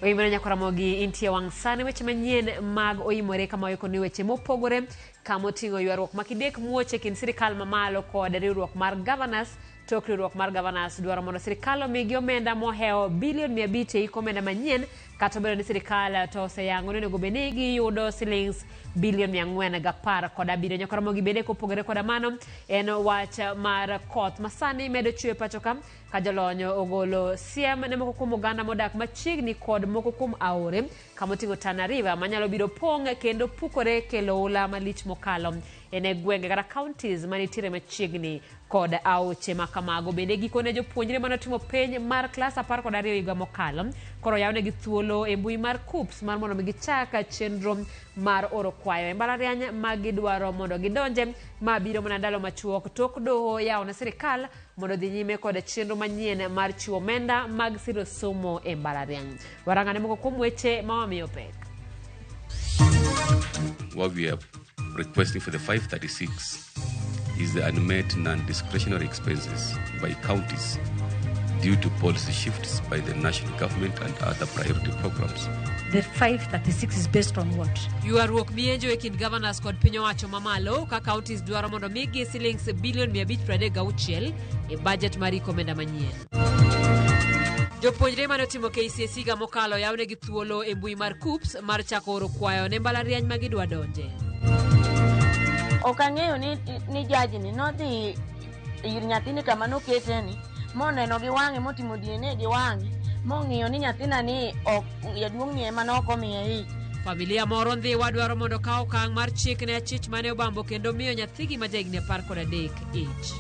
Oimore nyakwaramogi intie wang' sani weche manyien mag oimore kama oiko ni weche mopogore kama oting'o ywaruok ma kidek muoch e kind sirikal mamalo kod riwruok mar governors tok riwruok mar governors dwaro mondo sirikal omigi omenda mohewo bilion 500 e hik omenda manyien kata obedo ni sirikal to oseyango ni onego bed ni giyudo silings bilion 417. Nyakwaramogi bende kopogore koda mano en wach mar koth masani medo chwe pacho ka ka jolony ogolo siem ne moko kuom oganda modak machiegni kod moko kuom aore kama oting'o Tana River manyalo biro pong' kendo pukore kelo oula malich mokalo en e gwenge kata counties manitiere machiegni kod aoche ma kamago. Bende gikone jopuonjre mane otimo penj mar klas 12 higa mokalo koro oyawnegi thuolo e mbui mar KUCCPS mar mondo mi gichak chenro mar oro kwayo e mbalariany ma gidwaro mondo gidonje ma biro mana ndalo machuok tok doho yawo ne sirikal mondo odhi nyime kod chenro manyien mar chiwo omenda mag siro somo e mbalariany. Warang'ane moko kuom weche ma wamiyo pek. What we are requesting for the 536 is the unmet non-discretionary expenses by counties due to policy shifts by the national government and other priority programs. The 536 is based on what? Ywaruok mienjo e kind governors kod piny owacho mamalo ka counties dwaro mondo migi silings bilion 536 e budget mar hik omenda manyien. Jopuonjre mane otimo KCSE higa mokalo yawnegi thuolo e mbui mar KUCCPS mar chako oro kwayo ne mbalariany ma gidwa donje. Ok ang'eyo ni jaji ni nodhi ir nyathini kama nokete ni moneno gi wang'e motimo DNA gi wang'e mong'iyo ni nyathina ni ok jaduong' ni ema nok omiye ich. Familia moro Ndhiwa dwaro mondo okaw okang' mar chik ne achich mane obambo kendo miyo nyathigi ma jahigni 13 ich.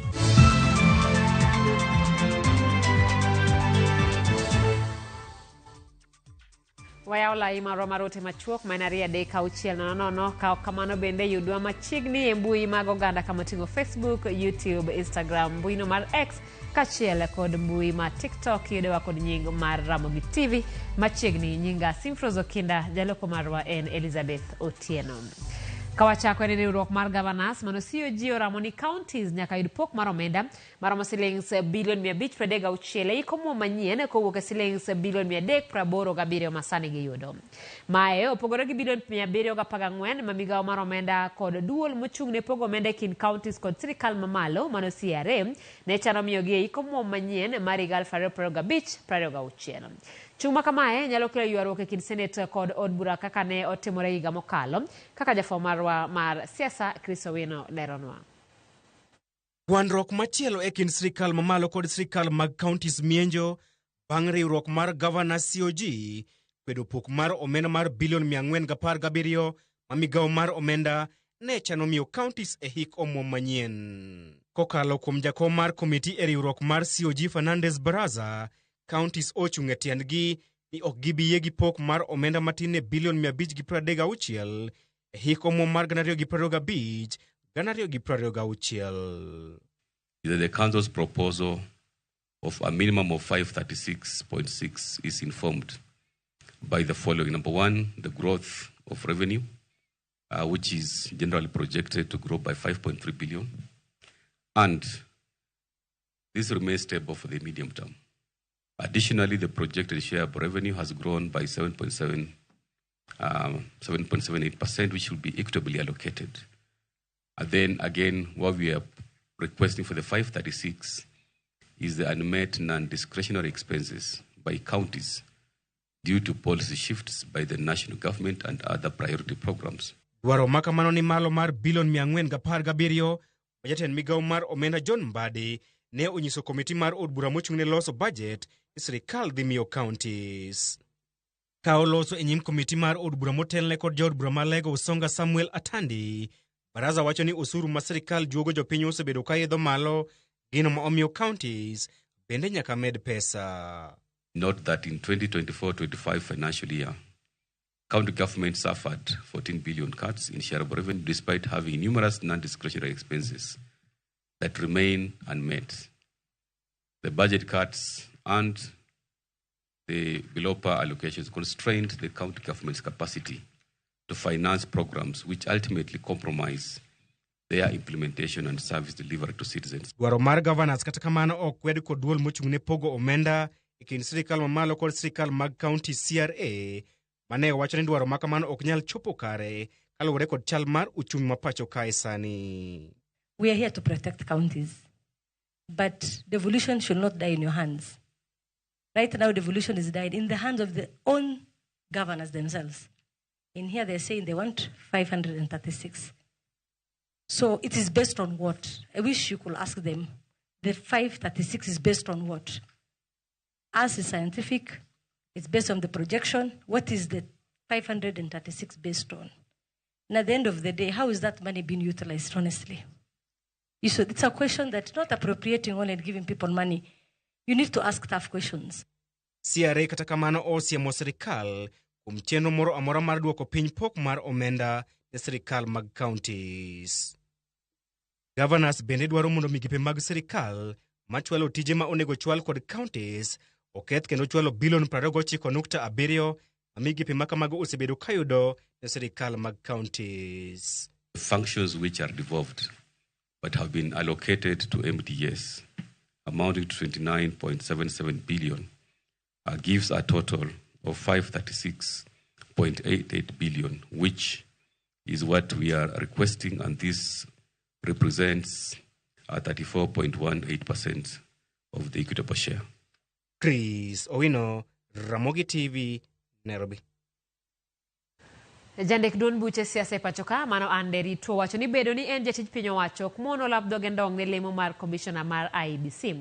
Wayawo lai marwa mar ote machuok ma en 23600. Ka ok kamano bende yudwa machiegni e mbui mag oganda kama oting'o Facebook, YouTube, Instagram, mbuino mar X kaachiel kod mbui mar TikTok. Yudowa kod nying mar Ramogi TV machiegni. Nyinga Simfros Okinda, jaloko marwa en Elizabeth Otieno. Kawachako en riwruok mar governors mano COG oramo ni counties nyaka yud pok mar omenda maromo silings bilion 536 e hik omuom manyien kowuok e silings bilion 387 masani giyudo. Mae opogore gi bilion 714 ma migawo mar omenda kod duol mochung' ne pogo omenda e kind counties kod sirikal mamalo mano CRA ne chano miyogi e hik omuom manyien mar higa 2025-26. Chung' ma kamae nyalo kelo ywaruok e kind Senate kod od bura kaka ne otimore higa mokalo, kaka jafwambo marwa mar siasa Chris Owino leronwa. Gwandruok machielo e kind sirikal mamalo kod sirikal mag counties mienjo bang' riwruok mar Governor COG kwedo pok mar omenda mar bilion 417 ma migawo mar omenda ne chano miyo counties e hik omuom manyien. Kokalo kuom jakom mar komiti e riwruok mar COG Fernandez Baraza, counties ochung' e tiendgi ni ok gibi yie gi pok mar omenda matin ne bilion 536 e hik omuom mar 2025 2026. The council's proposal of a minimum of 536.6 is informed by the following. Number one, the growth of revenue, which is generally projected to grow by 5.3 billion. And this remains stable for the medium term. Additionally, the projected share of revenue has grown by 7.78%, which will be equitably allocated. And then again, what we are requesting for the 536 is the unmet non-discretionary expenses by counties due to policy shifts by the national government and other priority programs. Dwaro ma kamano ni malo mar bilion 417 ma jatend migawo mar omenda John Mbadi ne onyiso komiti mar od bura mochung' ne loso budget ni sirikal dhi miyo counties. Ka oloso e nyim komiti mar od bura motelne kod jaod bura ma Lego Usonga Samuel Atandi, baraza wacho ni osuru ma sirikal juogo jopiny osebedo ka idho malo, gino ma omiyo counties bende nyaka med pesa. Note that in 2024-25 financial year, county government suffered 14 billion cuts in shareable revenue despite having numerous non-discretionary expenses that remain unmet. The budget cuts and the below par allocations constrained the county government's capacity to finance programs which ultimately compromise their implementation and service delivery to citizens. Dwaro mar governors kata kamano ok kwed kod duol mochung' ne pogo omenda e kind sirikal mamalo kod sirikal mag kaunti CRA mane owacho ni dwaro ma kamano ok nyal chopo kare kaluwore kod chal mar uchumi ma pacho kae sani. We are here to protect counties, but devolution should not die in your hands. Right now, devolution is died in the hands of the own governors themselves. In here, they're saying they want 536. So it is based on what? I wish you could ask them. The 536 is based on what? Us is scientific. It's based on the projection. What is the 536 based on? And at the end of the day, how is that money being utilized, honestly? You so it's a question that's not appropriating only and giving people money. You need to ask tough questions. CRA kata kamano osiemo sirikal kuom chenro moro amora mar duoko piny pok mar omenda ne sirikal mag counties. Governors bende dwaro mondo migepe mag sirikal machwalo tije ma onego chwal kod counties oketh kendo chwalo bilion 29.7 ma migepe ma kamago osebedo kayudo ne sirikal mag counties. Functions which are devolved but have been allocated to MDS amounting to 29.77 billion gives a total of 536.88 billion, which is what we are requesting, and this represents 34.18% of the equitable share. Chris Owino, Ramogi TV, Nairobi. Jandik duond buche siasa e pacho ka mano Anne Nderitu owacho ni bedo ni en jatij piny owacho ok mono lap dhoge ndong' ne lemo mar komishona mar IEBC.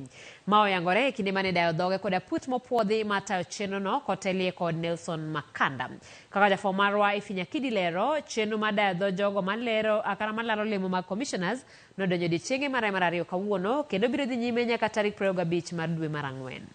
Ma oyangore e kinde mane dayo dhoge kod aput mopuodhi matayo chenro no kotelie kod Nelson Makanda. Kaka jafwambo marwa Ifinya Kidi lero, chenro mar dayo dho jogo malero akara malaro lemo mag commissioners nodonjo odiechienge mare mar ariyo kawuono kendo biro dhi nyime nyaka tarik 25 mar dwe mar ang'wen.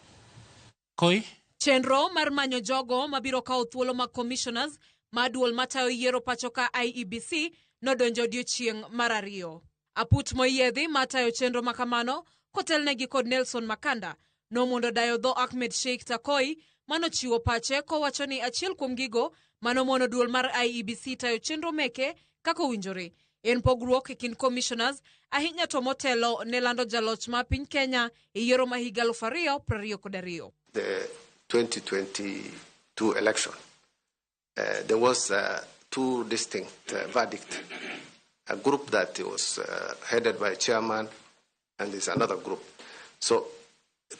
Koi? Chenro mar manyo jogo mabiro kawo thuolo mag commissioners ma duol matayo yiero pacho ka IEBC nodonjo odiechieng' mar ariyo. Aput moyiedhi matayo chenro makamano kotelnegi kod Nelson Makanda nomondo dayo dho Ahmed Sheikh Takoi manochiwo pache kowacho ni achiel kuom gigo manomono duol mar IEBC tayo chenro meke kaka owinjore en pogruok e kind commissioners ahinya to motelo ne lando jaloch ma piny Kenya e yiero ma higa 2022. The 2022 election, there was two distinct verdicts. A group that was headed by chairman, and there's another group. So,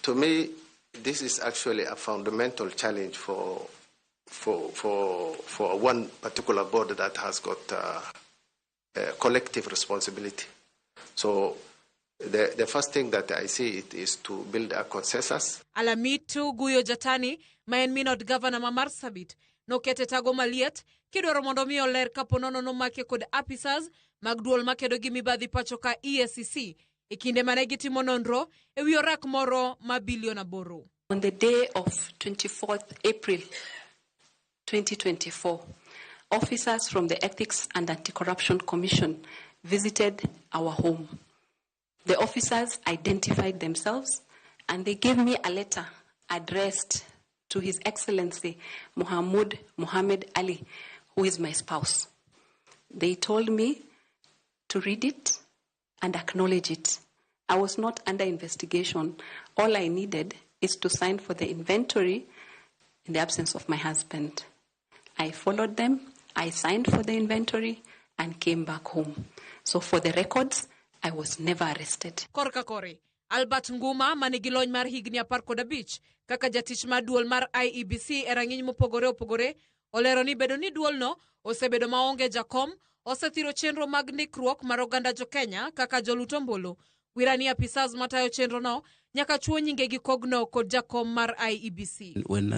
to me, this is actually a fundamental challenge for one particular board that has got a collective responsibility. So, the first thing that I see it is to build a consensus. Alamitu Guyo Jatani ma en min od gavana ma Marsabit nokete tago maliet kidwaro mondo mi oler kapo nono nomake kod apisas mag duol makedo gi mibadhi pacho ka EACC e kinde mane gitimo nonro e wi orak moro ma bilion 8. On the day of 24th April 2024, officers from the Ethics and Anti-Corruption Commission visited our home. The officers identified themselves and they gave me a letter addressed to His Excellency Mohamud Mohammed Ali, who is my spouse. They told me to read it and acknowledge it. I was not under investigation. All I needed is to sign for the inventory in the absence of my husband. I followed them, I signed for the inventory, and came back home. So for the records, I was never arrested. Korka kore, Albert Nguma manigi lony mar higni 15 kaka jatich mar duol mar IEBC e rang'iny mopogore opogore olero ni bedo ni duolno osebedo maonge jakom osethiro chenro mag ndikruok mar oganda jo Kenya kaka jolut ombulu. Wirani apisas matayo chenrono nyaka chuo nyingegi kogno kod jakom mar IEBC. When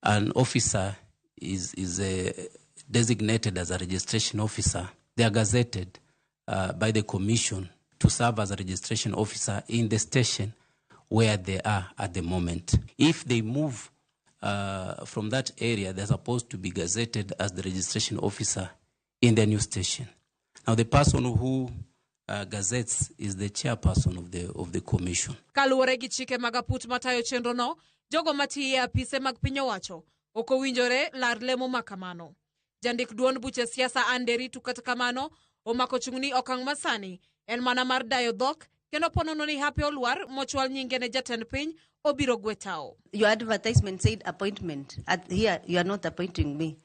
an officer is designated as a registration officer, they are gazetted by the commission to serve as a registration officer in the station where they are at the moment. If they move from that area, they're supposed to be gazetted as the registration officer in their new station. Now, the person who gazettes is the chairperson of the commission. Kaluwore gi chike mag aput matayo chenrono, jogo matiyo e apise mag piny owacho ok owinjore lar lemo ma kamano. Jandik duond buche siasa Anne Nderitu kata kamano omako chung' ni okang' masani en mana mar dayo dhok Kendo ponono ni hape olwar mochwal nyinge ne jatend piny obiro gwe tao. Your advertisement said appointment. At here, you are not appointing me.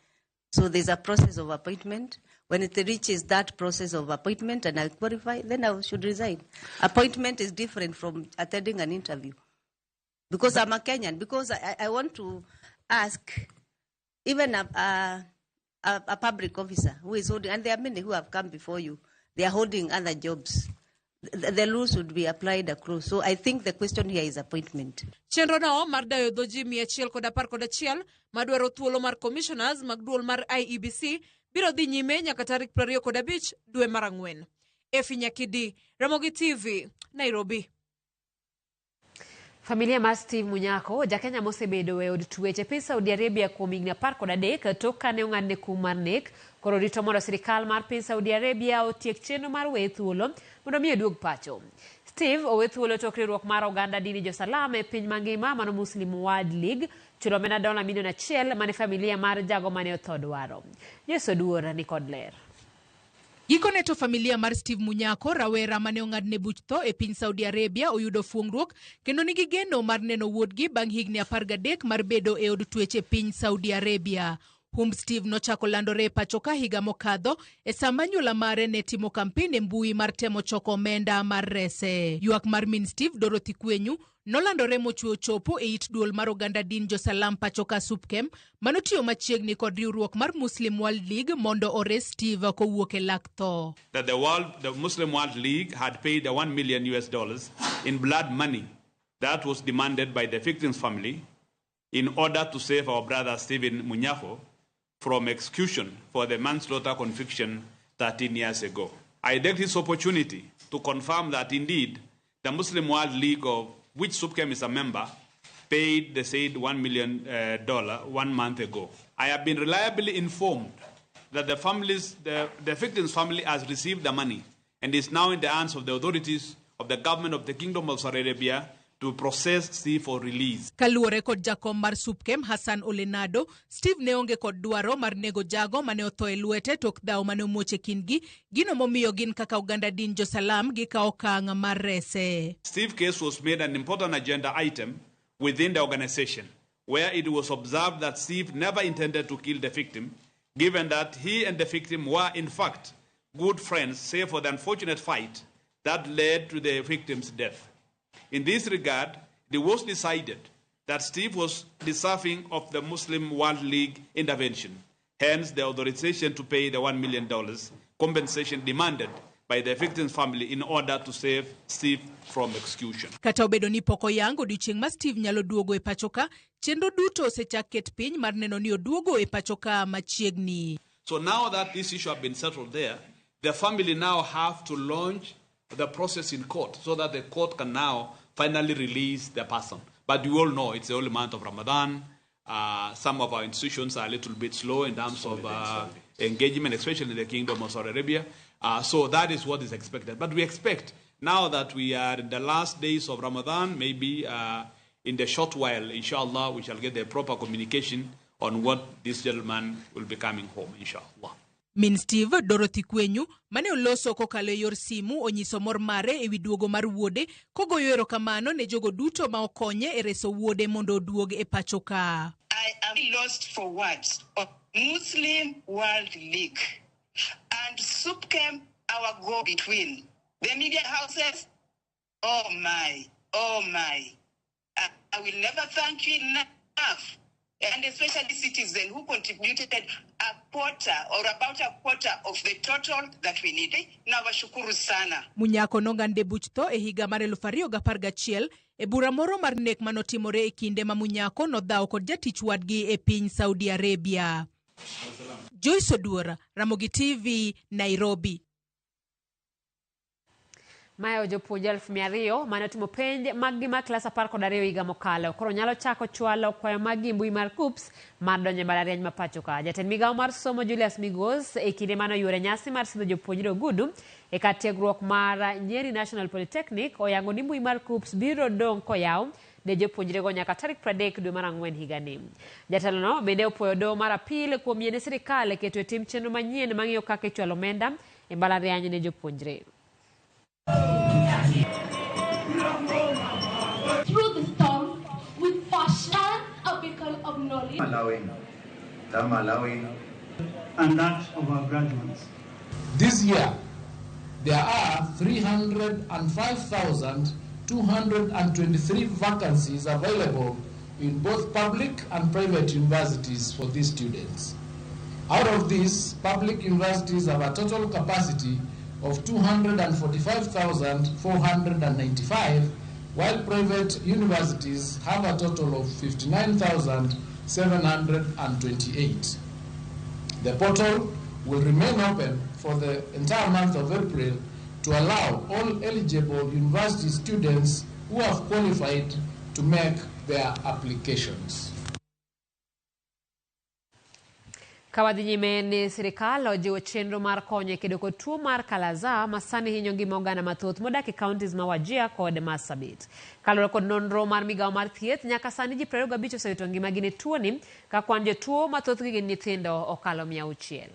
So there's a process of appointment. When it reaches that process of appointment and I qualify, then I should resign. Appointment is different from attending an interview. Because I'm a Kenyan, because I want to ask even a public officer who is holding, and there are many who have come before you, they are holding other jobs. The rules should be applied across. So I think the question here is appointment. Chenro no mar dayo dho ji 111 madwaro thuolo mar commissioners mag duol mar IEBC biro dhi nyime nyaka tarik 25 dwe mar ang'wen. Efi Nyakidi, Ramogi TV, Nairobi. Familia mar Steve Munyako, jakenya mosebedo e od twech e piny Saudi Arabia kuom higni 13 tok kane ong'adne kum mar nek, koro rito mondo sirikal mar piny Saudi Arabia otiek chenro mar weye thuolo mondo mi oduog pacho. Steve owe thuolo tok riwruok mar oganda dini jo-Salam e piny mangima mano Muslim World League chulo omenda dola milion 1 mane familia mar jago mane otho dwaro. Joyce Oduor ni kod ler. Gikone to familia mar Steve Munyako, rawera mane ong'adne buch tho e piny Saudi Arabia, oyudo fuong'ruok kendo nigi geno mar neno wuodgi bang' higni 13 mar bedo e od twech e piny Saudi Arabia. Humb Steve nochako landore e pacho ka higa mokadho e sama anyuola mare ne timo kampen e mbui mar temo choko omenda mar rese. Ywak mar min Steve, Dorothy Kwenyu, nolandore mochwe ochopo e it duol mar oganda din jo-Salam pacho ka Supkem, manotiyo machiegni kod riwruok mar Muslim World League mondo ores Steve kowuok e lak tho. That the Muslim World League had paid the $1 million US dollars in blood money that was demanded by the victim's family in order to save our brother Stephen Munyakho from execution for the manslaughter conviction 13 years ago. I take this opportunity to confirm that indeed the Muslim World League, of which SUPKEM is a member, paid the said $1 million 1 month ago. I have been reliably informed that the victim's family has received the money and is now in the hands of the authorities of the government of the Kingdom of Saudi Arabia to process Steve for release. Kaluwore kod jakom mar Supkem Hassan Olenado, Steve ne onge kod dwaro mar nego jago mane otho e lwete tok dhaw mane omuoch e kindgi, gino momiyo gin kaka oganda din jo-Salam gikawo okang' mar rese. Steve case was made an important agenda item within the organization, where it was observed that Steve never intended to kill the victim, given that he and the victim were in fact good friends, save for the unfortunate fight that led to the victim's death. In this regard, it was decided that Steve was deserving of the Muslim World League intervention, hence the authorization to pay the $1 million compensation demanded by the victim's family in order to save Steve from execution. Kata obedo ni pok oyang odiochieng' ma Steve nyalo duogo e pacho ka, chenro duto osechak ket piny mar neno ni oduogo e pacho ka machiegni. So now that this issue has been settled there, the family now have to launch the process in court so that the court can now finally release the person. But you all know it's the holy month of Ramadan. Some of our institutions are a little bit slow in terms of engagement, especially in the Kingdom of Saudi Arabia. So that is what is expected. But we expect now that we are in the last days of Ramadan, maybe in the short while, inshallah, we shall get the proper communication on what this gentleman will be coming home, inshallah. Min Steve, Dorothy Kwenyu, mane oloso kokalo e yor simu onyiso mor mare ewi duogo mar wuode, kogoyo erokamano ne jogo duto ma okonye e reso wuode mondo oduog e pacho ka. I am lost for words of Muslim World League and SUPKEM, our go-between. The media houses, oh my, oh my. I will never thank you enough. And especially citizens who contributed a quarter or about a quarter of the total that we needed. Nawashukuru sana. Munyako nong'adne buch tho e higa mar 2011 e bura moro mar nek manotimore e kinde ma Munyako nodhawo kod jatich wadgi e piny Saudi Arabia. Joyce Oduor, Ramogi TV, Nairobi. Mayo jopuonje 200,000 mane otimo penj maggi mar klas 12 higa mokalo koro nyalo chako chwalo kwayo maggi mbui mar KUCCPS mar donjo e mbalariany ma pacho ka. Jatend migawo mar somo Julius Migos e kinde mane oyuoro nyasi mar sidho jopuonjre ogudu e kar tiegruok mar Nyeri National Polytechnic oyango ni mbui mar KUCCPS biro dong' koyaw ne jopuonjrego nyaka tarik 30 dwe mar ang'wen higani. Jatelono bende opuoyo doho mar apil kuom yiene sirikal keto e tim chenro manyien mang'iyo kaka ichwalo omenda e mbalariany ne jopuonjre. Malawi, Malawi, and that of our graduates. This year, there are 305,223 vacancies available in both public and private universities for these students. Out of these, public universities have a total capacity of 245,495, while private universities have a total of 59,728. The portal will remain open for the entire month of April to allow all eligible university students who have qualified to make their applications. Ka wadhi nyime ni sirikal ojiwo chenro mar konyo e kedo kod tuo mar kala-azar ma sani hinyo ngima oganda mathoth modak e counties ma Wajir kod Marsabit. Kaluwore kod nonro mar migawo mar thieth, nyaka sani ji 25 osewito ngimagi ne tuoni ka kwan jotuo mathothgi gin nyithindo okalo 600.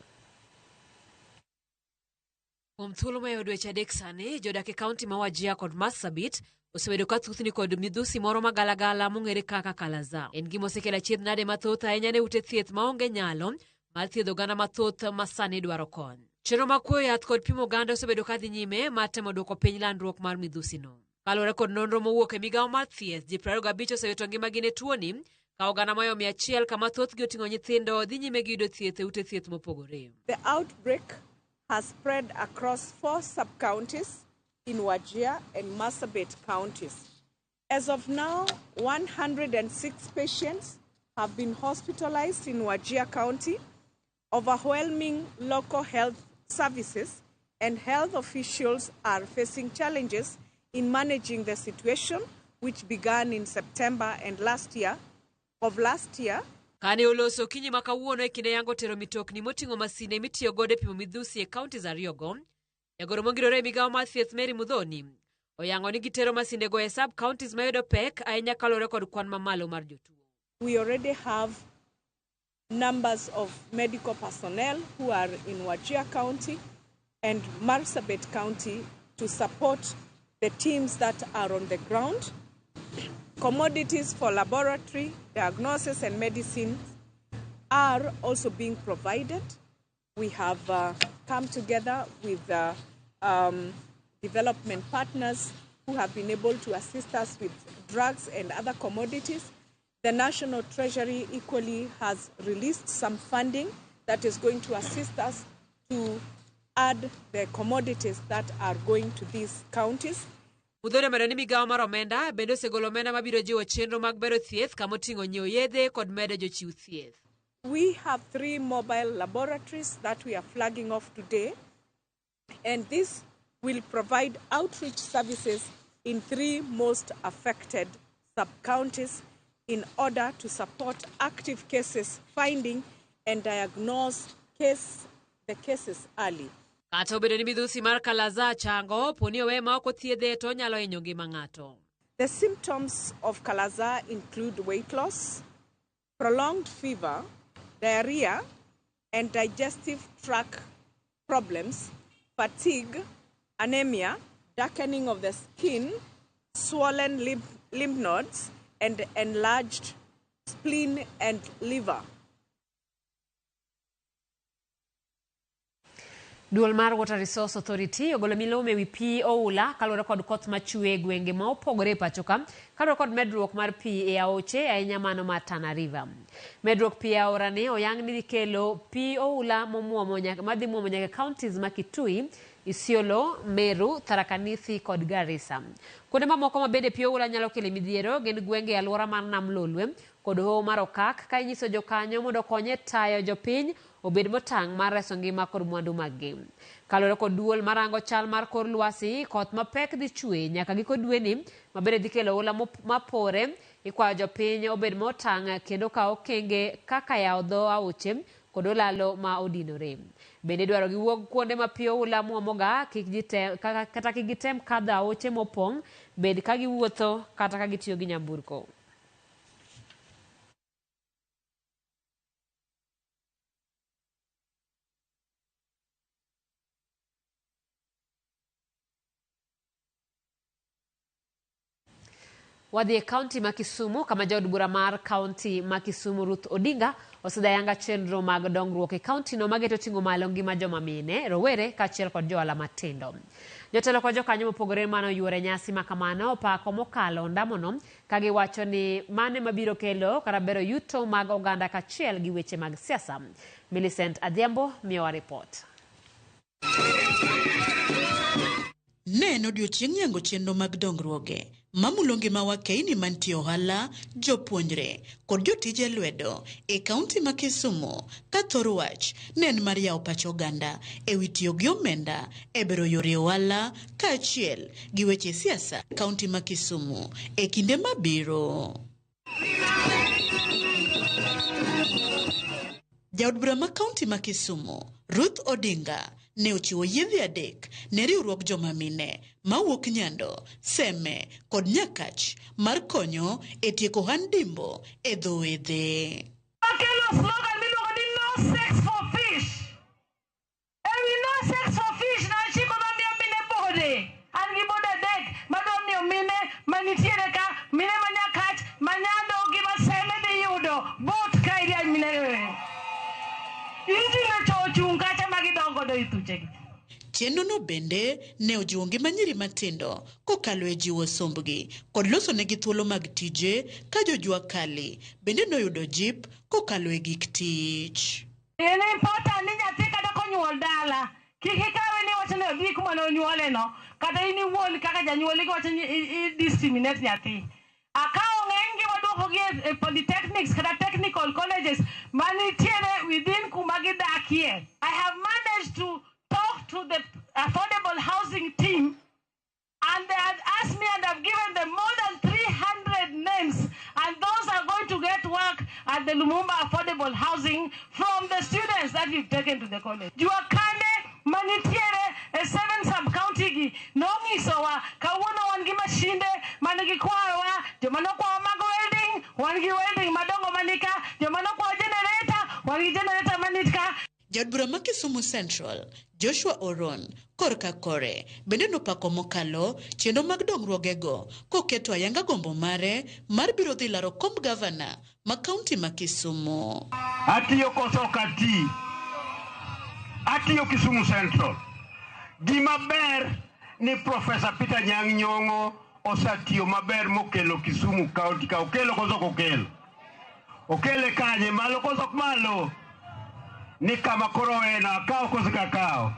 Kuom thuolo mayo dweche 3 sani, jodak e kaunti ma Wajir kod Marsabit osebedo ka thuthni kod midhusi moro magalagala mong'ere kaka kala-azar. En gima osekelo achiedh nade mathoth ahinya ne ute thieth maonge nyalo mar thiedho oganda mathoth ma sani dwaro kony. Chenro mag kuoyo yath kod pimo oganda osebedo ka dhi nyime mar temo duoko piny landruok mar midhusino. Kaluwore kod nonro mowuok e migawo mar thieth, ji 25 osewito ngimagi ne tuoni, ka oganda moyo 100 kama thothgi oting'o nyithindo dhi nyime gi yudo thieth e ute thieth mopogore. The outbreak has spread across 4 sub-counties in Wajir and Marsabit counties. As of now, 106 patients have been hospitalized in Wajir County. Overwhelming local health services and health officials are facing challenges in managing the situation, which began in September and last year. Kane oloso okinyi ma kawuono e kinde yango tero mitokni moting'o masinde mitiyo godo e pimo midhusi e counties ariyogo, jagoro mongirore e migawo mar thieth Mary Muthoni oyango ni gitero masindego e sub counties mayudo pek ahinya kaluwore kod kwan mamalo mar jotuo. We already have numbers of medical personnel who are in Wajir County and Marsabit County to support the teams that are on the ground. Commodities for laboratory, diagnosis and medicine are also being provided. We have come together with development partners who have been able to assist us with drugs and other commodities. The National Treasury equally has released some funding that is going to assist us to add the commodities that are going to these counties. Muthoni omedo ni migawo mar omenda bende osegolo omenda mabiro jiwo chenro mag bero thieth kama oting'o nyiewo yedhe kod medo jochiw thieth. We have 3 mobile laboratories that we are flagging off today, and this will provide outreach services in 3 most affected sub-counties in order to support active cases finding and diagnose the cases early. Kata obedo ni midhusi mar kala-azar chango, poni owe ma ok othiedhe to onyalo hinyo ngima ng'ato. The symptoms of kala-azar include weight loss, prolonged fever, diarrhea, and digestive tract problems, fatigue, anemia, darkening of the skin, swollen lymph nodes, and enlarged spleen and liver. Duol mar Water Resource Authority ogolo milome ewi pi oula kaluwore kod koth machwe e gwenge ma opogore e pacho ka kaluwore kod medruok mar pi e aoche ahinya mano mar Tana River. Medruok pi e aora ni oyang ni dhi kelo pi oula madhi muomo nyaka counties ma Kitui, Isiolo, Meru, Tharaka Nithi kod Garissa. Kuonde mamoko ma bende pi oula nyalo kelo midhiero gin gwenge e alwora mar Nam Lolwe kod hoho mar Okak ka inyiso jokanyo mondo okonye tayo jopiny obed motang' mar reso ngima kod mwandu mag-gi. Kaluwore kod duol marango chal mar kor lwasi, koth mapek dhi chwe nyaka giko dweni ma bende dhi kelo oula mapore. Ikwayo jopiny obed motang' kendo kaw okenge kaka yawo dho aoche kod olalo ma odinore. Bende idwaro giwuog kuonde ma pi oula muomoga kata kik gitem kadho aoche mopong', bed ka giwuotho kata ka gitiyo gi nyamburko. Wadhi e kaunti ma Kisumu kama jaod bura mar kaunti ma Kisumu Ruth Odinga osedayanga chenro mag dongruok e kauntino mageto ting'o malo ngima joma mine, rowere kaachiel kod johala matindo. Jotelo kod jokanyo mopogore mane oyuoro e nyasi ma kamano opako mokalo ndamono ka giwacho ni mano ema biro kelo kata bero yuto mag oganda kaachiel gi weche mag siasa. Millicent Adhiambo miyowa ripot. Ne en odiechieng' yango chenro mag dongruoge mamulo ngima wakeini mantie ohala, jopuonjre kod jotije lwedo e kaunti ma Kisumu ka thor wach ne en mar yawo pach oganda e wi tiyo gi omenda e bero yore ohala kaachiel gi weche siasa e kaunti ma Kisumu e kinde mabiro. Jaod bura ma kaunti ma Kisumu, Ruth Odinga, ne ochiwo yiedhi adek ne riwruog joma mine mawuok Nyando, Seme kod Nyakach mar konyo e tieko ohand dimbo e dho wedhe. Wakelo slogan miluongo ni no sex for fish. Ewi no sex for fish nachiko mamiyo mine bode. An gi bode adek madwa miyo mine manitiere ka, mine ma Nyakach, ma Nyando gi ma Seme dhi yudo bot ka iriany mine. Injin to ochung' kacha ma gidok godo e thuchegi. Chenrono bende ne ojiwo ngima nyiri matindo kokalo e jiwo sombgi kod losonegi thuolo mag tije ka jojua kali bende noyudo jip kokalo e gik tich. En important ni nyathi kata konyuol dala, kik ikawe ni iwacho ni odhi kuma ne onyuole no, kata in iwuon kaka janyuol iwacho ni i discriminate nyathi. Akawo ng'eny gi waduoko gi e polytechnics kata technical colleges manitiere within kuma gidakie. I have managed to talk to the affordable housing team and they had asked me and I've given them more than 300 names, and those are going to get work at the Lumumba affordable housing from the students that we've taken to the college. Jua kande manitiere e 7 sub-county gi nong'isowa kawuono wan gi mashinde manigi kwayowa, joma nokwayo mag welding, wan gi welding madongo manika, joma nokwayo generator, wan gi generator manika. Jaod bura ma Kisumu Central, Joshua Oron, korka kore, bende nopako mokalo chenro mag dongruogego koketo ayanga gombo mare mar biro dhi laro komb gavana ma kaunti ma Kisumu. Atiyo koso ok ati? Atiyo Kisumu Central. Gima ber ni Professor Peter Anyang' Nyong'o osetiyo maber mokelo Kisumu County ka. Okelo koso ok okelo? Okele kanye? Malo koso ok malo? Ni kama koro en akawo koso kakawo?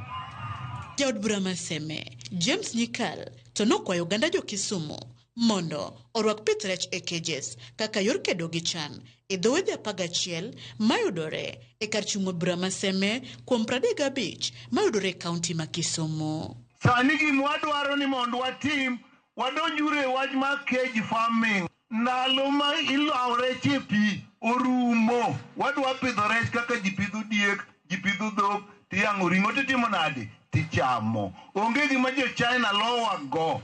Jaod bura ma Seme, James Nyikal, to nokwayo oganda jo Kisumu mondo orwak pith rech e cages kaka yor kedo gi chan e dho wedhe 11 mayudore e kar chung' bura ma Seme kuom 35 mayudore e kaunti ma Kisumu. Sani gima wadwaro ni mondo watim, wadonjuru e wach mar cage farming. Ndalo ma ilawo rech e pi orumo. Wadwa pidho rech kaka ji pidho diek, ji pidho dhok, tiyang'o ring'o titimo nade? Tichamo. Onge gima jo China lowa go.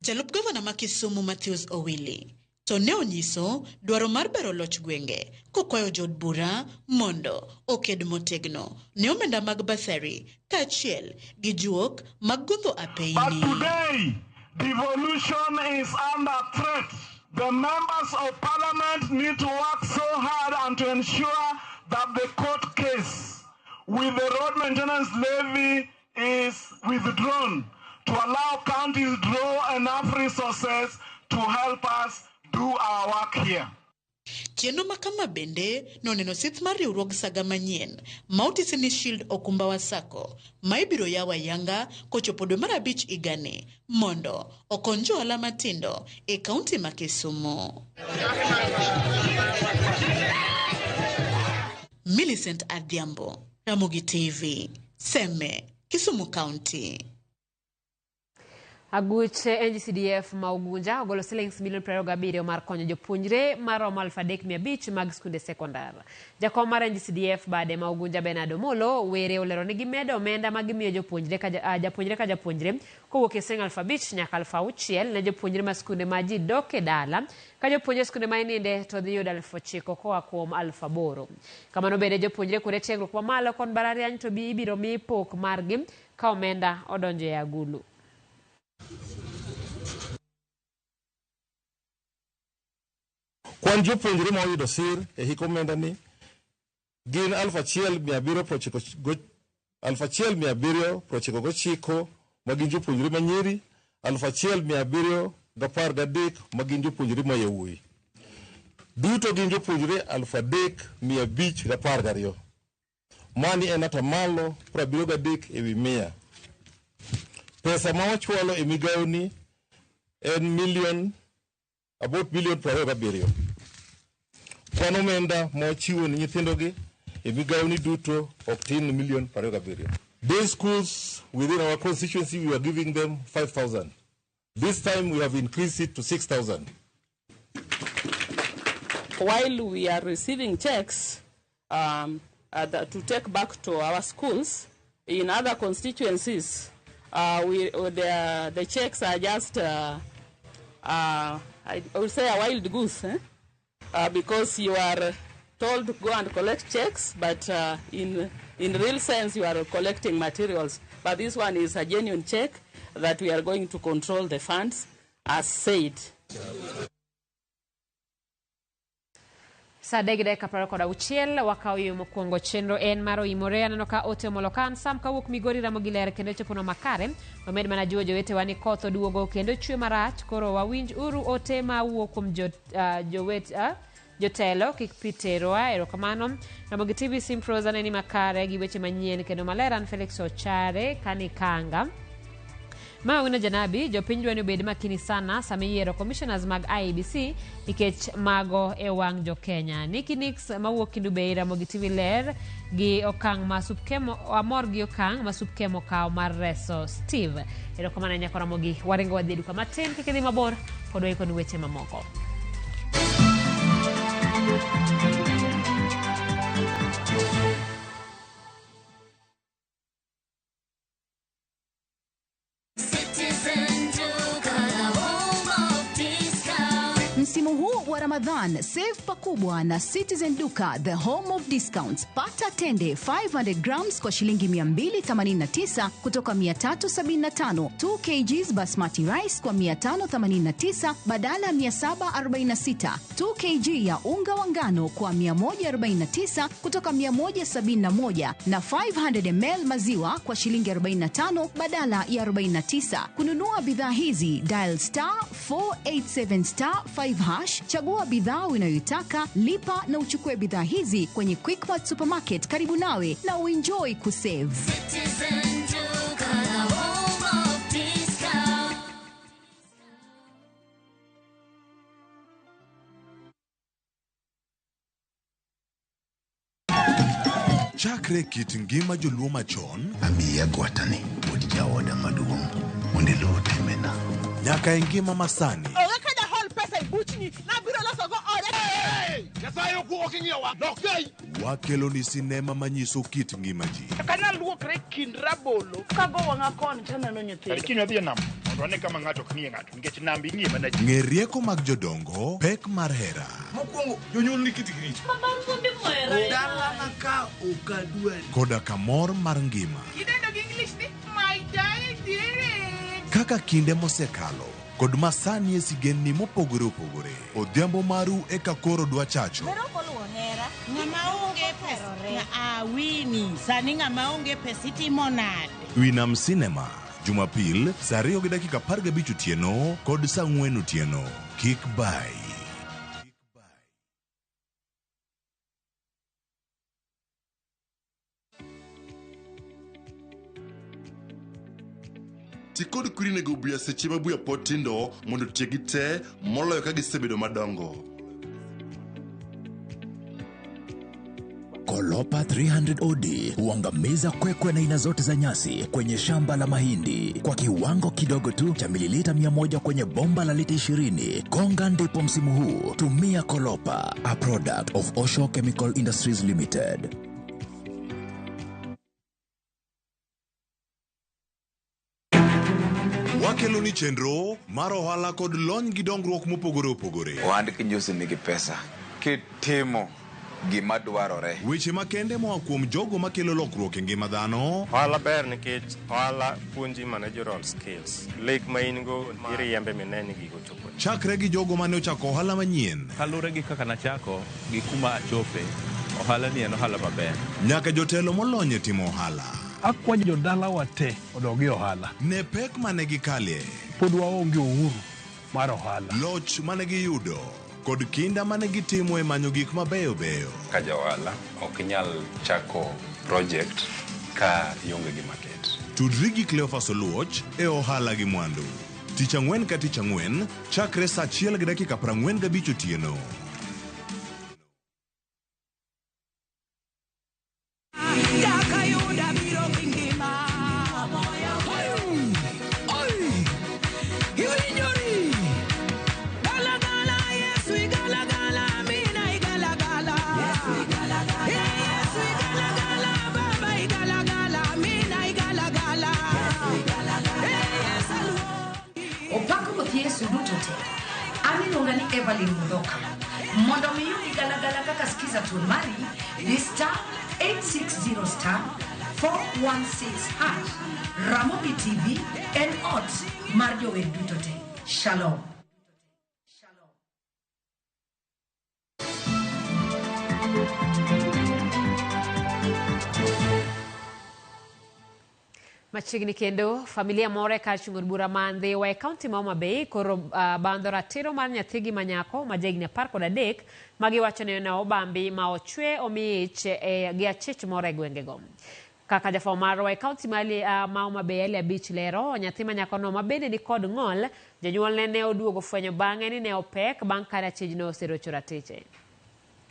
Jalup gavana ma Kisumu Matthews Owili to ne onyiso dwaro mar bero loch gwenge kokwayo jood bura mondo oked motegno ne omenda mag bursary kaachiel gi juok mag gundho apeyni. But today, devolution is under threat. The members of parliament need to work so hard and to ensure that the court case with the road maintenance levy is withdrawn to allow counties draw enough resources to help us do our work here. Chenro ma kama bende noneno sith mar riwruog saga manyien ma otisi ni Shield Okumba wa Sacco ma ibiro yaw ayanga kochopo dwe mar 5 higani mondo okony johala matindo e kaunti ma Kisumu. Millicent Adhiambo, Ramogi TV, Seme, Kisumu County. Aguch NGCDF ma Ugunja ogolo silings milion 27 mar konyo jopuonjre maromo 3,500 mag skunde sekondar. Jakom mar NGCDF bade ma Ugunja Bernard Omolo were olero ni gimedo omenda ma gimiyo jopuonjre ka japuonjre ka japuonjre kowuok e siling 5,000 nyaka 6,000 ne jopuonjre ma skunde ma ji dok e dala ka jopuonjre skunde ma ininde to dhi yudo 9,000 koa kuom 8,000. Kamano bende jopuonjre kuonde tiegruok mamalo kod mbalariany to ibiro mi pok margi ka omenda odonjo e agulu. Kwan jopuonjre ma oyudo sir e hik omenda ni gin 1799 ma gin jopuonjre ma nyiri, 1713 ma gin jopuonjre ma yawuoyi. Duto gin jopuonjre 3512. Mani en atamalo 73 ewi 100. Pesa ma wachwalo e migawo ni en million about billion 27. Kwan omenda ma wachiwo ni nyithindogi e migawo ni duto ok tin ni million 27. Day schools within our constituency, we are giving them 5,000. This time we have increased it to 6,000. While we are receiving checks to take back to our schools, in other constituencies, the checks are just, I would say, a wild goose, eh? Because you are told to go and collect checks, but in real sense, you are collecting materials. But this one is a genuine check that we are going to control the funds as said. Sa 3:26 wakawo yo mokwongo. Chenro en mar oimore. Aneno ka ote omolo ka an Sam kawuok Migori. Ramogi ler kendo chopono makare. Wamed mana jiwo jowetewa ni koth oduogo kendo chwe marach, koro wawinj uru ote ma wuok kuom jo, jowet, jotelo kik pi terwa. Erokamano. Ramogi TV Simfros aneni makare gi weche manyien kendo maler. An Felix Ochare Kanikanga ma Owino Janabi. Jopiny dwa ni obed makini sana sama iyiero commissioners mag IEBC nikech mago e wang' jo-Kenya. Niki Nix mawuok Kendu Bay. Ramogi TV ler gi okang' ma Supkem, amor gi okang' ma Supkem okawo mar reso Steve. Erokamano nyako Ramogi. Waringo wadhi e duka matin, kik idhi mabor, pod waikoni weche mamoko. Citizen Duka, the home of discount. Msimu huu wa Ramadhan, save pakubwa na Citizen Duka, the home of discounts. Pata tende 500 grams kwa shilingi 289 kutoka 375, 2 kgs basmati rice kwa 589 badala ya 746, 2 kg ya unga wa ngano kwa 149 kutoka 171 na 500 ml maziwa kwa shilingi 45 badala ya 49. Kununua bidhaa hizi, dial *487*5#, chagua bidhaa unayoitaka, lipa na uchukue bidhaa hizi kwenye Quickmart Supermarket karibu nawe na uenjoy kusave. Citizen Duka, the home of discount. Chakre kit ngima joluo machon Amiyi agwatani wuod jaoda maduong' mondo iluw timbena. Nyaka e ngima masani. Onge ka jahol pesa e buchni nabiro losogo ode. Nyasaye ok ing'iyowa lok gei. Wakelo ni sinema manyiso kit ngima ji. Kana luokre kind rabolo kago wang'a koni taneno nyithindo. Kiny wadhi e nam mondo wane kama ng'ato ok ng'iye ng'ato nikech nam ing'iye mana ji. Ng'e rieko mag jodongo, pek mar hera. Mokwongo jonyuol ni kitgi richo. Dalana ka ok adwari. Koda kamor mar ngima. Idendo gi English ni my darling. Kaka kinde mosekalo kod masani e sigendni mopogore opogore. Odhiambo maru eka koro dwa chacho. Ng'ama onge pesa awini sani ng'ama onge pesa itimo nade? Winam Cinema, Jumapil saa 2:15 otieno kod saa 4 otieno. Kik bai. Ti kod kwiri nego buya seche ma buya pod tindo mondo otiekgi te moloyo ka gisebedo madongo. Kolopa 300 OD huangamiza kwekwe na aina zote za nyasi kwenye shamba la mahindi kwa kiwango kidogo tu cha mililita 100 kwenye bomba la lita 20. Konga ndipo msimu huu. Tumia Kolopa, a product of Osho Chemical Industries Limited. Wakelo ni chenro mar ohala kod lony gi dongruok mopogore opogore. Ohand kinjusi nigi pesa. Kitimo Gima dwarore. Weche makende moa kuom jogo makelo lokruok e ngima dhano. Ohala ber nikech ohala puonji managerial skills. Lek ma in go iriembe mine ni gigo chopo. Chakre gi jogo mane ochako ohala manyien. Kaluwore gi kaka nachako gi kuma achope, ohala ni en ohala maber. Nyaka jotelo molony e timo ohala. Akwayo jodalawa te odog e ohala. Ne pek mane gikalie. Pod waonge uhuru mar ohala. Loch mane giyudo kod kinda mane gitimo e manyo gik mabeyo beyo. Ka ja ohala ok inyal chako project ka ionge gi market. Tudri gi Cleophas Oluoch e ohala gi mwandu. Tich ang'wen ka tich ang'wen chakre saa 1:45 otieno. Jakayuda biro gi ngima. Iwinjori. Galagala Yesu igalagala mina igalagala. Yesu igalagala baba igalagala mina igalagala. Yesu Opak Ruoth Yesu duto te. An iluonga ni Evelyn Mudhoka. Mondo mi iyud galagala kaka skiza tune mari, di star 860 star 416 hash. Ramogi TV en ot mar jower duto te. Shalom. Machiegni kendo familia moro e kar chung' od bura ma Ndhiwa e kaunti ma Homa Bay koro bandho ratiro mar nyathigi ma nyako ma jahigni 13 ma giwacho ni ne obambi ma ochwe omi ich gi achich moro e gwengego. Kaka jafwambo marwa e kaunti ma Homa Bay Eli Abich lero, nyathi ma nyakono ma bende ni kod ng'ol, jonyuolne ne oduogo fwenyo bang'e ni ne opek bang' kane achijno oserocho ratiche.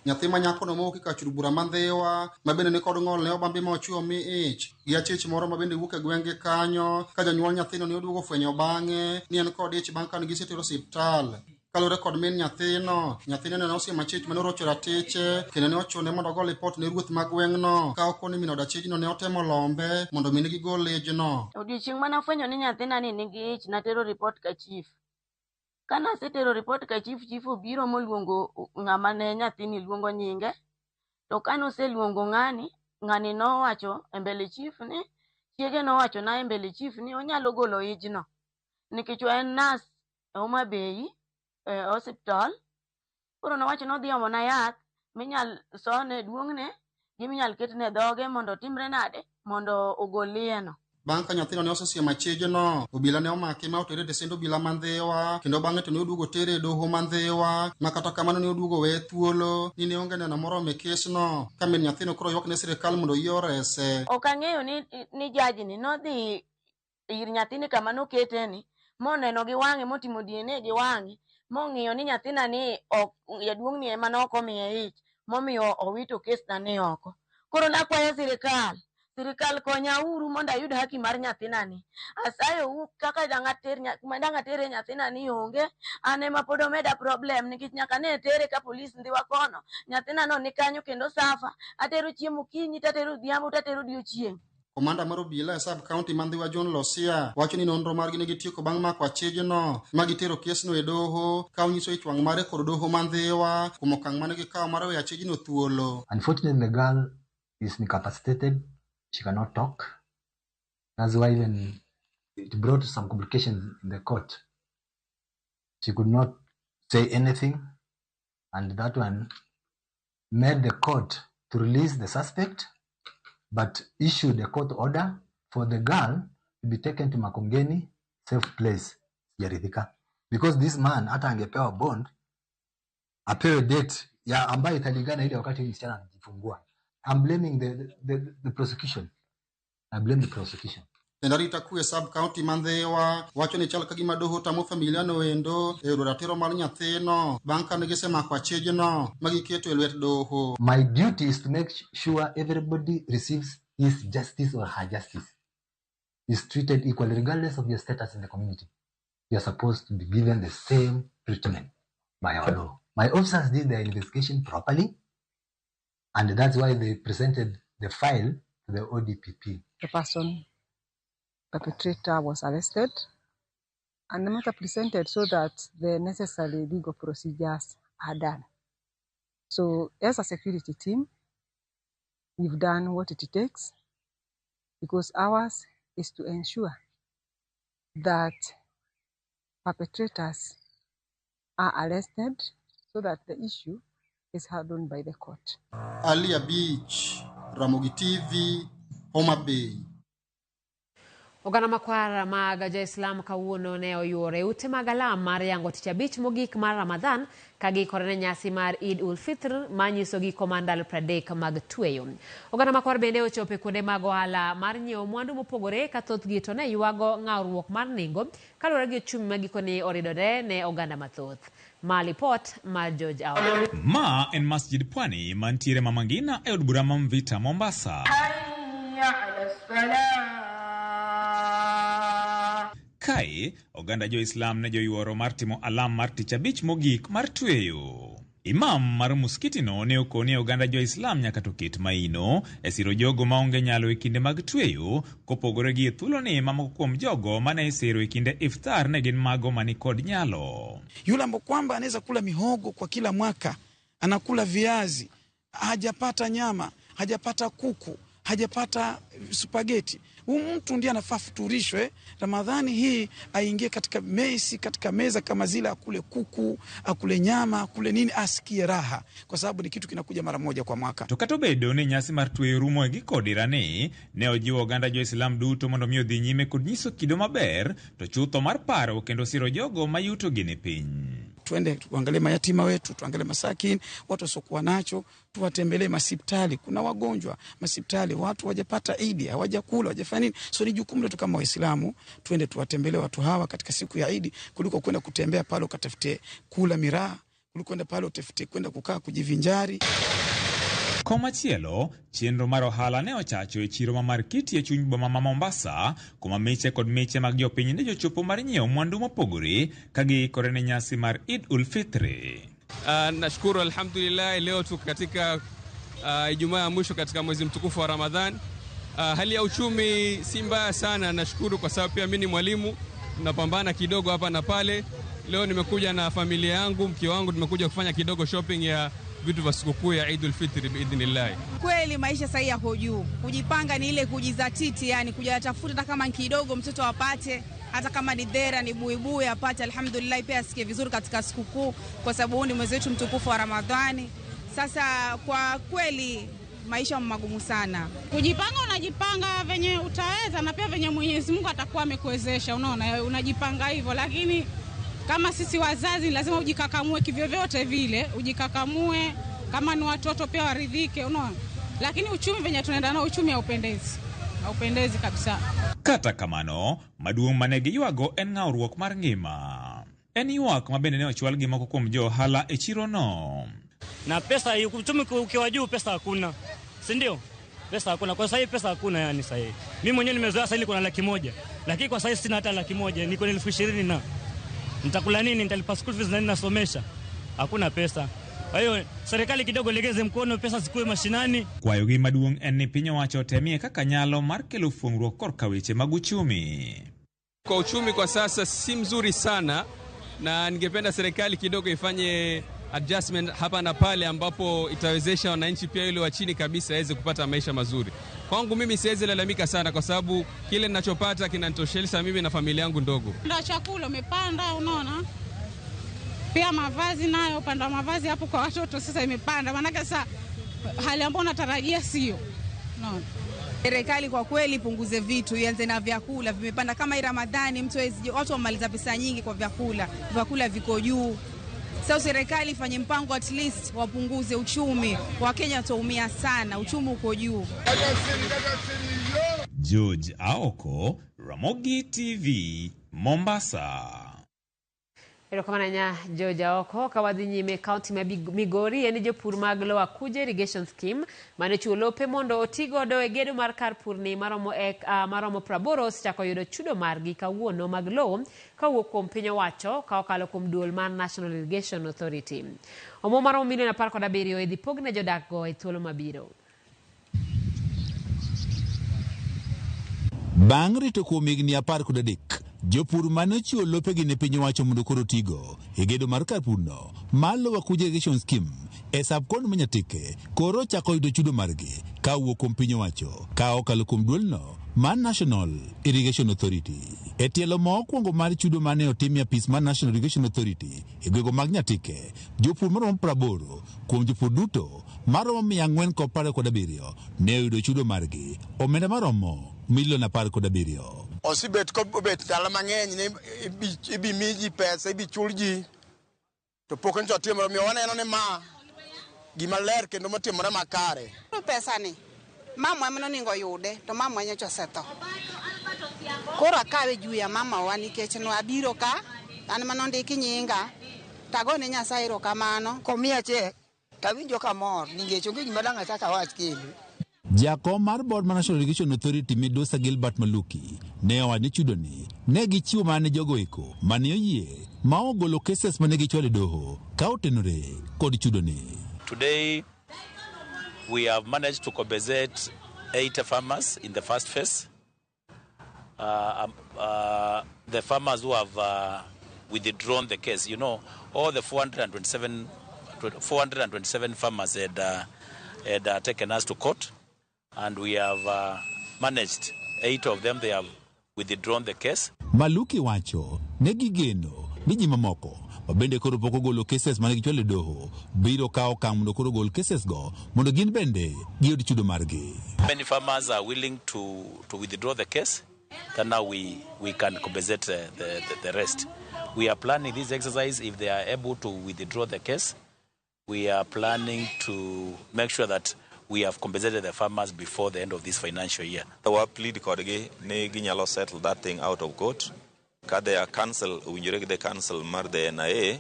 Nyathi ma nyakono mowuok e kar chud bura ma Ndhiwa ma bende ni kod ng'ol ne obambi ma ochwe omi ich gi achich moro ma bende wuok e gwenge kanyo ka janyuol nyathino ne oduogo fwenyo bang'e ni en kod ich bang' kane gisetere osiptal. Kaluwore kod min nyathino, nyathine ne osiemo achich mane orocho ratiche kendo ne ochune mondo ogo lipot ne ruoth ma gweng'no ka okoni min od achijno ne otemo lombe mondo mi ne gigol ijno. Odiochieng' mane afwenyo ni nyathina ni nigi ich natero ripot ka chief. Kana asetero ripot ka chief, chief obiro moluongo ng'ama ne nyathini luongo nyinge. To kane oseluongo ng'ani, ng'ani nowacho e mbele chief ni, chiege nowacho na e mbele chief ni onyalo golo ijno. Nikech en nurse e Homa Bay e osiptal. Koro nowacho ni odhi omona yath minyal sone duong'ne gi minyal ketne dhoge mondo otimre nade mondo ogol iyeno. Bang' ka nyathino ne osesiemo achijno, obila ne omake ma otere e tesend obila ma Ndhiwa kendo bang'e to ne oduogo tere e doho ma Ndhiwa ma kata kamano ne oduogo weye thuolo ni ne onge neno moromo e kesno ka min nyathino koro ywak ne sirikal mondo oyie orese. Ok ang'eyo ni jaji ni nodhi ir nyathini kama noketeni moneno gi wang'e motimo DNA gi wang'e mong'iyo ni nyathina ni ok jaduong'ni ema ne ok omiye ich momiyo owito kesna ni oko. Koro nakwayo sirikal, sirikal konyauru mondo ayud haki mar nyathinani. Asayou kaka dang' atere nyathinani onge, an ema pod omeda problem nikech nyaka ne tere ka polis Ndhiwa kono. Nyathina no ni kanyo kendo safa. Atero chiemo okinyi, tatero odhiambo, tatero odiochieng'. Komanda mar obila e sub county ma Ndhiwa John Losia wacho ni nonro margi ne gitieko bang' mako achijno ma gitero kesno e doho ka onyiso ich wang' mare kod doho ma Ndhiwa kuom okang' mane gikawo mar weyo achijno thuolo. Unfortunately, the girl is incapacitated. She cannot talk. That's why even it brought some complications in the court. She could not say anything, and that one made the court to release the suspect, but issued a court order for the girl to be taken to Makongeni safe place, Sijaridhika. Because this man hata angepewa bond, apewe date ya ambayo italingana ile wakati msichana anajifungua. I'm blaming the prosecution. I blame the prosecution. Kendo arita kwe sub county ma Ndhiwa wacho ni chal ka gima doho tamo familia no endo e yudo ratiro mar nyathino bang' kane gisemako achijno ma giketo e lwet doho. My duty is to make sure everybody receives his justice or her justice. Is treated equally regardless of your status in the community. You are supposed to be given the same treatment by our law. My officers did their investigation properly, and that's why they presented the file to the ODPP. The person, perpetrator, was arrested and the matter presented so that the necessary legal procedures are done. So as a security team, we've done what it takes because ours is to ensure that perpetrators are arrested so that the issue is handled by the court. Ali Abich, Ramogi TV, Homa Bay. Oganda makwar mag jo-Islam kawuono ne oyuoro e ute mag alam mar yango tich abich mogik mar Ramadhan ka giikore ne nyasi mar Eid ul Fitr manyiso giko mar ndalo 30 mag tweyo. Oganda makwar bende ochopo e kuonde mag ohala mar nyiewo mwandu mopogore ka thothgi to ne ywago ng'awruok mar nengo kaluwore gi ochumi ma gikone oridore ne oganda mathoth. Ma lipot mar George Awa. Ma en Masjid Pwani mantiere Mama Ngina e od bura ma Mvita, Mombasa. Kae, oganda jo-Islam ne joyuoro mar timo alam mar tich abich mogik mar tweyo. Imam mar muskitino ne okoni oganda jo-Islam nyaka to ket maino e siro jogo maonge nyalo e kinde mag tweyo, kopogore gi e thuoloni mamoko kuom jogo mane isiro e kinde iftar ne gin mago mani kod nyalo. Yule ambao kwamba anaweza kula mihogo kwa kila mwaka, anakula viazi, hajapata nyama, hajapata kuku, hajapata spaghetti. Huyu mtu ndiye anafaa futurishwe Ramadhani hii, aingie katika mesi, katika meza kama zile, akule kuku, akule nyama, akule nini, asikie raha, kwa sababu ni kitu kinakuja mara moja kwa mwaka. To kata obedo ni nyasi mar tweyo rumo e giko dirani, ne ojiwo oganda jo-Islam duto mondo mi odhi nyime kod nyiso kido maber, to chutho mar paro kendo siro jogo ma yutogi ni piny. Tuende tuangalie mayatima wetu, tuangalie masakin, watu wasiokuwa nacho, tuwatembelee masipitali. Kuna wagonjwa masipitali, watu hawajapata Idi, hawajakula, hawajafanya nini. So ni jukumu letu kama Waislamu tuende tuwatembelee watu hawa katika siku ya Idi, kuliko kwenda kutembea pale ukatafute kula miraa, kuliko kwenda pale utafute kwenda kukaa kujivinjari. Komachielo, chenro mar ohala ne ochacho e chiro ma Markiti e chuny boma ma Mombasa, kuma miche kod miche mag jopiny ne jochopo mar nyiewo mwandu mopogore ka giikore ne nyasi mar Eid ul Fitri. Nashukuru alhamdulillah, leo tuko katika Ijumaa ya mwisho katika mwezi mtukufu wa Ramadhan. Hali ya uchumi si mbaya sana, nashukuru kwa sababu pia mimi ni mwalimu, tunapambana kidogo hapa na pale. Leo nimekuja na familia yangu, mke wangu, tumekuja kufanya kidogo shopping ya vitu vya sikukuu ya Eid al-Fitr biidhnillah. Kweli maisha sasa yako juu. Kujipanga ni ile kujizatiti, yani kujitafuta hata kama kidogo mtoto apate, hata kama ni dhera ni buibui apate, alhamdulillah pia asikie vizuri katika sikukuu, kwa sababu huu ni mwezi wetu mtukufu wa Ramadhani. Sasa kwa kweli maisha magumu sana. Kujipanga, unajipanga venye utaweza na pia venye Mwenyezi Mungu atakuwa amekuwezesha, unaona, unajipanga hivyo, lakini kama sisi wazazi lazima ujikakamue kivyovyote vile, ujikakamue kama ni watoto pia waridhike, unaona. Lakini uchumi venye tunaenda nao, uchumi haupendezi. Haupendezi kabisa. Kata kamano, maduong' mane giywago en ng'awruok mar ngima. En ywak ma bende ne ochwal gi moko kuom jo ohala e chiro no. Na pesa uchumi ukiwa juu pesa hakuna. Si ndio? Pesa hakuna. Kwa sasa pesa hakuna yani sasa hivi. Mimi mwenyewe nimezoea sasa niko na 100,000. Lakini kwa sasa sina hata 100,000, niko na 20,000 na nitakula nini? Nitalipa school fees na nini nasomesha? Hakuna pesa. Kwa hiyo serikali kidogo legeze mkono, pesa zikuwe mashinani. Kwayogi maduong' en ni piny owacho otemie kaka nyalo mar kelo fuong'ruok korka weche mag uchumi. Kwa uchumi kwa sasa si mzuri sana, na ningependa serikali kidogo ifanye adjustment hapa na pale ambapo itawezesha wananchi pia yule wa chini kabisa aweze kupata maisha mazuri. Kwangu mimi siwezi lalamika sana kwa sababu kile ninachopata kinanitosheleza mimi na familia yangu ndogo. Ndio chakula umepanda, unaona? Pia mavazi nayo, upande wa mavazi hapo kwa watoto sasa imepanda. Maana sasa hali ambayo unatarajia sio. Unaona? Serikali kwa kweli punguze vitu, ianze na vyakula vimepanda. Kama hii Ramadhani mtu hawezi, watu wamaliza pesa nyingi kwa vyakula. Vyakula viko juu. Sasa serikali ifanye mpango at least wapunguze uchumi. Wakenya wataumia sana, uchumi uko juu. George Aoko, Ramogi TV, Mombasa. Erokamano ahinya George Aoko. Ka wadhi nyime kaunti ma Migori en jopur mag Lower Kuja Irrigation Scheme mane ochiwo lope mondo oti godo e gedo mar kar purni maromo 80 osechako yudo chudo margi kawuono mag lowo kawuok kuom piny owacho ka okalo kuom duol mar National Irrigation Authority. Omuom maromo milion 17 idhi pog ne jodak go e thuolo mabiro. Bang' rito kuom higni 13, jopur mane ochiwo lopegi ne piny owacho mondo koro otigo e gedo mar kar purno mar Lower Kuja Irrigation Scheme e sub-county ma Nyatike koro ochako yudo chudo margi ka owuok kuom piny owacho ka okalo kuom duolno mar National Irrigation Authority. E tielo ma okwongo mar chudo mane otim e apis mar National Irrigation Authority e gwenge mag Nyatike, jopur maromo 80 kuom jopur duto maromo 427 ne oyudo chudo margi, omenda maromo milion 17. Osebet kobet ndalo mang'eny ni ibi mi ji pesa, ibi chul ji, to pok nyocha otimore. Omiyo waneno ni ma gima ler kendo motimore makare. Pesa ni mamwa ema nonego yude to mamwa nyocha osetho. Koro akawe juu ya mamawa nikech nwabiro ka an manondiki nyinga tagone Nyasaye erokamano. Komiya chek tawinjo kamor nikech onge gima dang' achak awach kendo. Jakom mar board mar National Irrigation Authority Midusa Gilbert Maluki ne owacho ni chudoni ne gichiwo mana ne jogo eko mane oyie ma ogolo cases mane gichwalo e doho ka otenore kod chudoni. Today we have managed to compensate 80 farmers in the first phase. The farmers who have withdrawn the case, you know, all the 427 farmers had taken us to court, and we have managed 8 of them, they have withdrawn the case. Maluki wacho ne gigeno ni ji mamoko ma bende koro pok ogolo cases mane gichwalo e doho biro kawo okang' mondo koro ogol cases go mondo gin bende giyud chudo margi. Many farmers are willing to withdraw the case, then now we can compensate the rest. We are planning this exercise if they are able to withdraw the case. We are planning to make sure that we have compensated the farmers before the end of this financial year. Wa plead kodgi ni ginyalo settle that thing out of court ka their counsel owinjore gi the counsel mar the NIA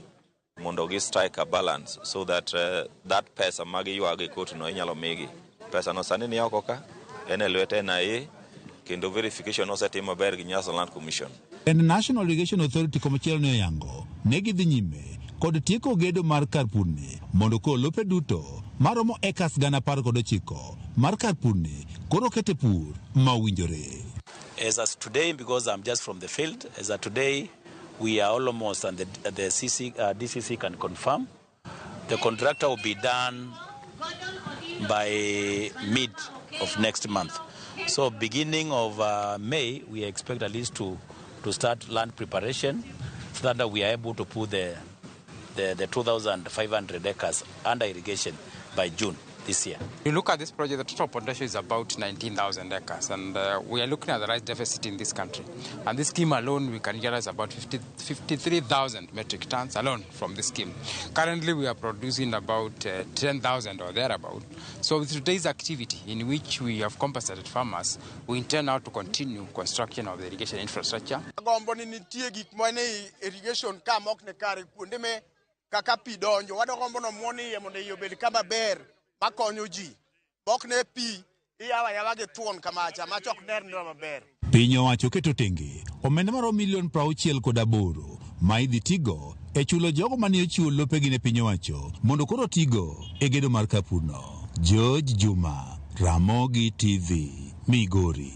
mondo gi strike a balance so that that pesa ma giywago e court no inyalo migi. Pesa no sani ni oko ka en e lwet NIA kendo verification osetim maber gi National Land Commission. En National Irrigation Authority komachielo ne oyango ne gidhi nyime kod tieko gedo mar kar purni mondo koro lope duto maromo acres 19,000 mar kar purni koro kete pur ma owinjore. As of today, because I'm just from the field, as of today, we are almost, and the DCC can confirm, the contractor will be done by mid of next month. So beginning of May, we expect at least to start land preparation so that we are able to put the 2,500 acres under irrigation by June this year. You look at this project, the total potential is about 19,000 acres, and we are looking at the rice deficit in this country. And this scheme alone, we can realize about 53,000 metric tons alone from this scheme. Currently, we are producing about 10,000 or thereabout. So with today's activity, in which we have compensated farmers, we intend now to continue construction of the irrigation infrastructure. Gombo ni nitie gik mane irrigation ka mok ni kare kuonde me kaka pi donjo wadogombo no muon iye mondo iye obed kama ber makonyo ji mok ne pi iyawo ayawa gi thuon kamacha macha ok ner maber. Piny owacho keto tenge omenda maromo milion 68 ma idhi tigo e chulo jogo mane ochiwo lopegi ne piny owacho mondo koro tigo e gedo mar kar purno. George Juma, Ramogi TV, Migori.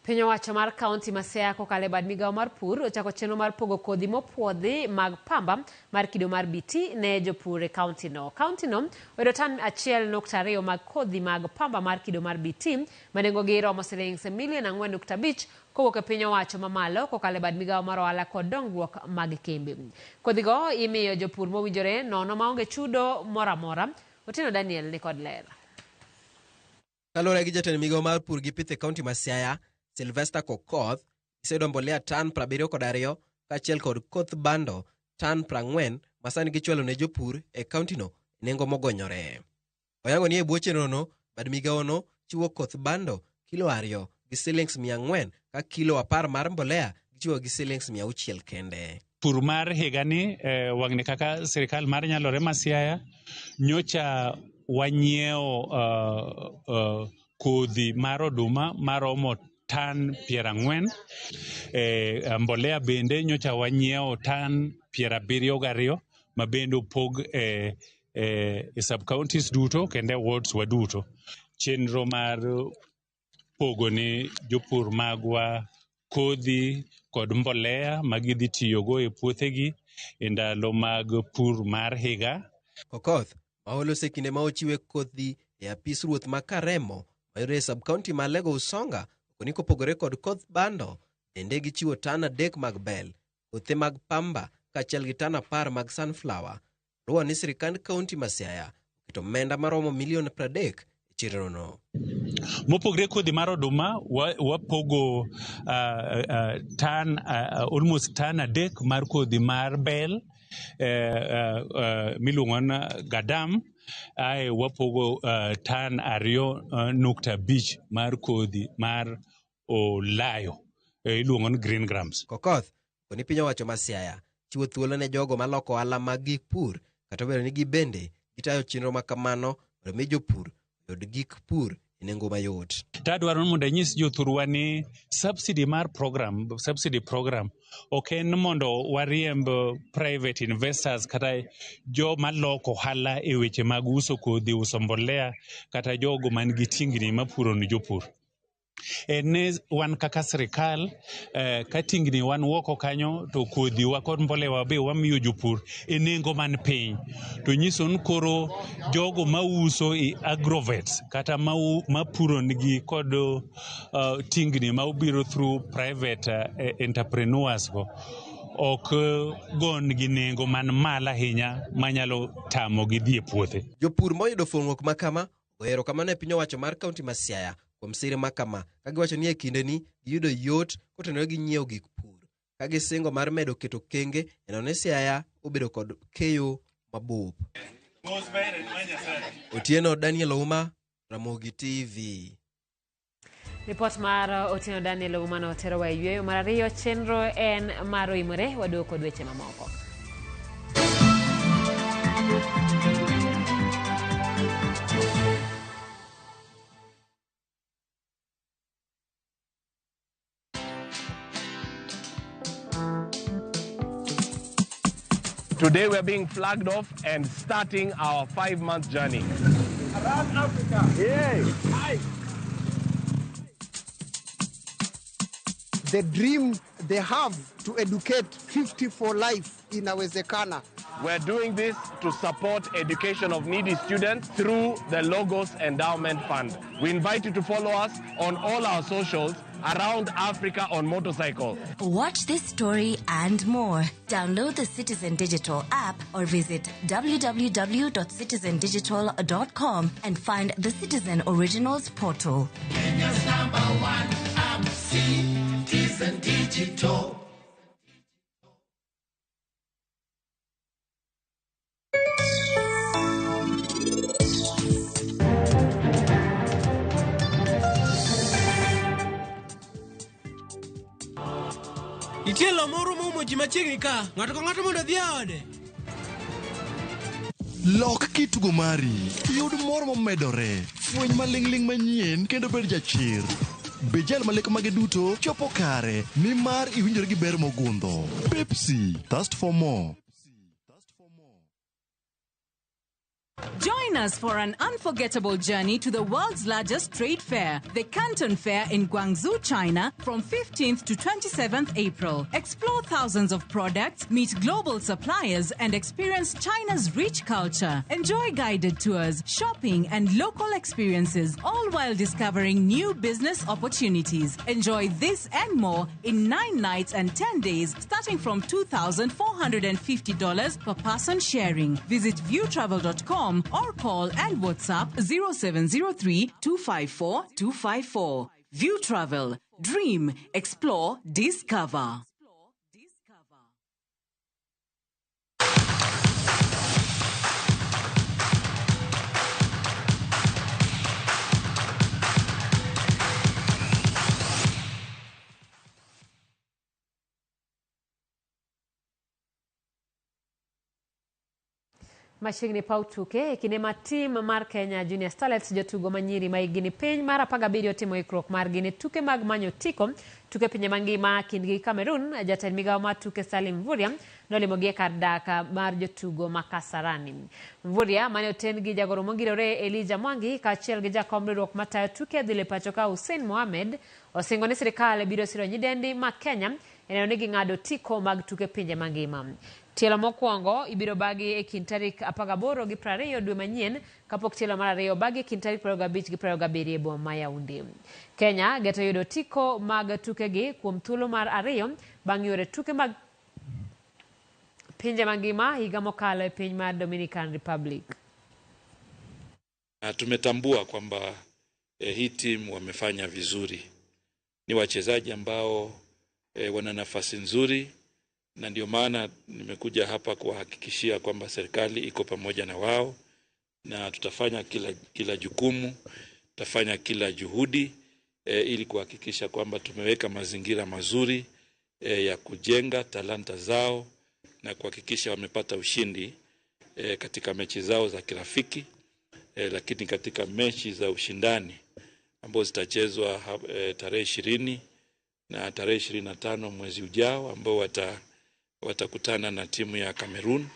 Piny owacho mar kaunti ma Siaya kokalo e bad migawo mar pur ochako chenro mar pogo kodhi mopuodhi mag pamba mar kido mar BT ne jopur e kaunti no. Kaunti no oyudo tan 1.2 mag kodhi mag pamba mar kido mar BT ma nengogi romo siling milion 4.5 kowuok e piny owacho mamalo kokalo e bad migawo mar ohala kod dongruok mag kembe. Kodhigo imiyo jopur mowinjore nono maonge chudo moro amora. Otieno Daniel ni kod ler. Kaluwore gi jatend migawo mar pur gi pith e kaunti ma Siaya, Sylvester Kokoth, giseyudo mbolea tan 72 kaachiel kod koth bando tan 40 ma sani gichwalo ne jopur e kauntino e nengo mogonyore. Oyango ni e bwo chenrono, bad migawono chiwo koth bando kilo 2 gi silings 400 ka kilo 10 mar mbolea gichiwo gi silings 600 kende. Pur mar higani wang'ni kaka sirikal mar nyalore ma Siaya nyocha wanyiewo kodhi mar oduma maromo tan 40, mbolea bende nyocha wanyiewo tan 72 ma bende opog e sub counties duto kendo e wards wa duto. Chenro mar pogo ne jopur magwa kodhi kod mbolea ma gidhi tiyogo e puothegi e ndalo mag pur mar higa. Kokoth ma oloso e kinde ma ochiwe kodhi e apis ruoth ma Karemo mayudore e sub-county ma Alego Usonga okoni kopogore kod koth bando, bende gichiwo tan 3 mag bel, kothe mag pamba kaachiel gi tan 10 mag sunflower. Luwo ni sirikand kaunti ma Siaya oketo omenda maromo milion 30 e chenrono. Mopogre kodhi mar oduma, wapogo tan almost tan 3 mar kodhi mar bel miluongo ni Gadam, ae wapogo tan 2.5 mar kodhi mar olayo iluongo ni green grams. Kokoth koni piny owacho ma Siaya chiwo thuolo ne jogo maloko ohala mag gik pur kata obedo ni gibende gitayo chenro ma kamano mondo mi jopur oyud gik pur e nengo mayot. To adwaro ni mondo anyis jothurwa ni subsidy mar program, subsidy program ok en mondo wariemb private investors kata joma loko ohala e weche mag uso kodhi, uso mbolea kata jogo man gi tingni mapuro ne jopur. En ni wan kaka sirikal ka tingni wan woko kanyo to kodhi wa kod mbolea be wamiyo jopur e nengo man piny. To nyiso ni koro jogo mauso e agrovets kata mapuro nigi kod tingni ma obiro through private entrepreneurs go ok gon gi nengo man malo ahinya manyalo tamogi dhi e puothe. Jopur moyudo fweng'ruok ma kama ogoyo erokamano e piny owacho mar kaunti ma Siaya kuom sir ma kama, ka giwacho ni e kindeni giyudo yot kotenore gi nyiewo gik pur, ka gisingo mar medo keto kenge e neno ni Siaya obedo kod keyo mabup. Otieno Daniel Ouma, Ramogi TV. Ripot mar Otieno Daniel Ouma noterowa e yueyo mar ariyo. Chenro en mar oimore, waduogo kod weche mamoko. Today we are being flagged off and starting our 5-month journey. Around Africa. Yay. Hi. The dream they have to educate 50 for life inawezekana. We're doing this to support education of needy students through the Logos Endowment Fund. We invite you to follow us on all our socials around Africa on motorcycle. Watch this story and more. Download the Citizen Digital app or visit www.citizendigital.com and find the Citizen Originals portal. Kenya's #1 app, Citizen Digital. Nitie lo moro moumo ji machiegni ka. Ng'ato ka ng'ato mondo odhi e ode. Lok kitugo mari, yud mor momedore, fweny maling'ling' manyien kendo bed jachir. Be jal ma lek mage duto chopo kare nimar iwinjori gi ber mogundho. Pepsi, thirst for more. Join us for an unforgettable journey to the world's largest trade fair, the Canton Fair in Guangzhou, China, from 15th to 27th April. Explore thousands of products, meet global suppliers, and experience China's rich culture. Enjoy guided tours, shopping, and local experiences, all while discovering new business opportunities. Enjoy this and more in 9 nights and 10 days, starting from $2,450 per person sharing. Visit viewtravel.com or call and WhatsApp 0703 254 254. View Travel. Dream, explore, discover. Machiegni paw tuke e kinde ma tim mar Kenya Junior Starlets jotugo manyiri ma higni piny mar 17 timo ikruok margi ne tuke mag manyo otiko tuke pinje mangima kindgi Cameroon. Jatend migawo mar tuke Salim Mvurya nolimogi e kar dak mar jotugo ma Kasarani. Mvurya mane oten gi jagoro mongirore Elijah Mwangi kaachiel gi jakom riwruok matayo tuke adhula e pacho ka Hussein Mohamed osingo ni sirikal biro siro nyidendi ma Kenya e neno ni ging'ado otiko mag tuke pinje mangima. Tielo mokwongo ibiro bagi e kind tarik 18 gi 20 dwe manyien kapok tielo mar ariyo obagi e kind tarik 25 gi 27 e boma ma Yaounde. Kenya geto yudo otiko mag tukegi kuom thuolo mar ariyo bang' yore tuke mag pinje mangima higa mokalo e piny mar Dominican Republic. Na tumetambua kwamba hii timu wamefanya vizuri, ni wachezaji ambao wana nafasi nzuri, na ndio maana nimekuja hapa kuwahakikishia kwamba serikali iko pamoja na wao na tutafanya kila jukumu, tutafanya kila juhudi ili kuhakikisha kwamba tumeweka mazingira mazuri ya kujenga talanta zao na kuhakikisha wamepata ushindi katika mechi zao za kirafiki, lakini katika mechi za ushindani ambazo zitachezwa tarehe 20 na tarehe 25 mwezi ujao, ambao watakutana na timu ya Cameroon.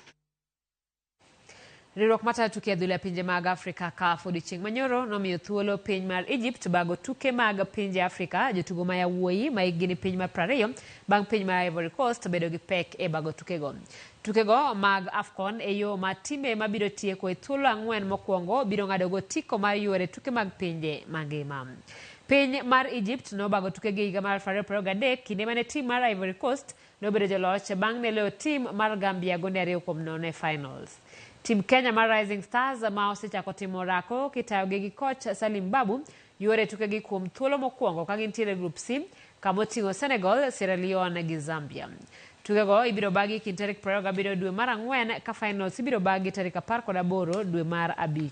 Riwruok matayo tuke adhula e pinje mag Afrika CAF odiochieng' manyoro nomiyo thuolo piny mar Egypt bago tuke mag pinje Afrika jotugo ma yawuoyi ma hikgi ni piny mar 20 bang' piny mar Ivory Coast bedo gi pek e bago tukego. Tukego mag AFCON e yo ma timbe mabiro tieko e thuolo 4 mokwongo biro ng'adogo otiko mar yuore tuke mag pinje mangima. Piny mar Egypt nobago tukegi higa mar 2023 kinde mane tim mar Ivory Coast nobedo joloch bang' ne loyo tim mar Gambia gonde 2-0 e finals. Tim Kenya mar Rising Stars ma osechako timo orako kitayogi gi koch Salim Babu yuore tukegi kuom thuolo mokwongo ka gintiere e Group C kama oting'o Senegal, Sierra Leone gi Zambia. Tukego ibiro bagi kind tarik 27 dwe mar 4 ka finals ibiro bagi tarik 18 dwe mar 5.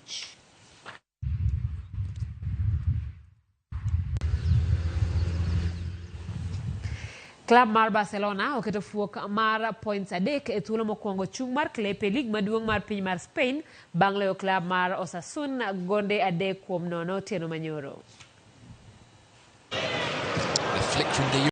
Klab mar Barcelona oketo fuok mar points 3 e thuolo mokwongo chung' mar klepe e lig maduong' mar piny mar Spain bang' loyo klab mar Osasuna gonde 3-0 otieno manyoro.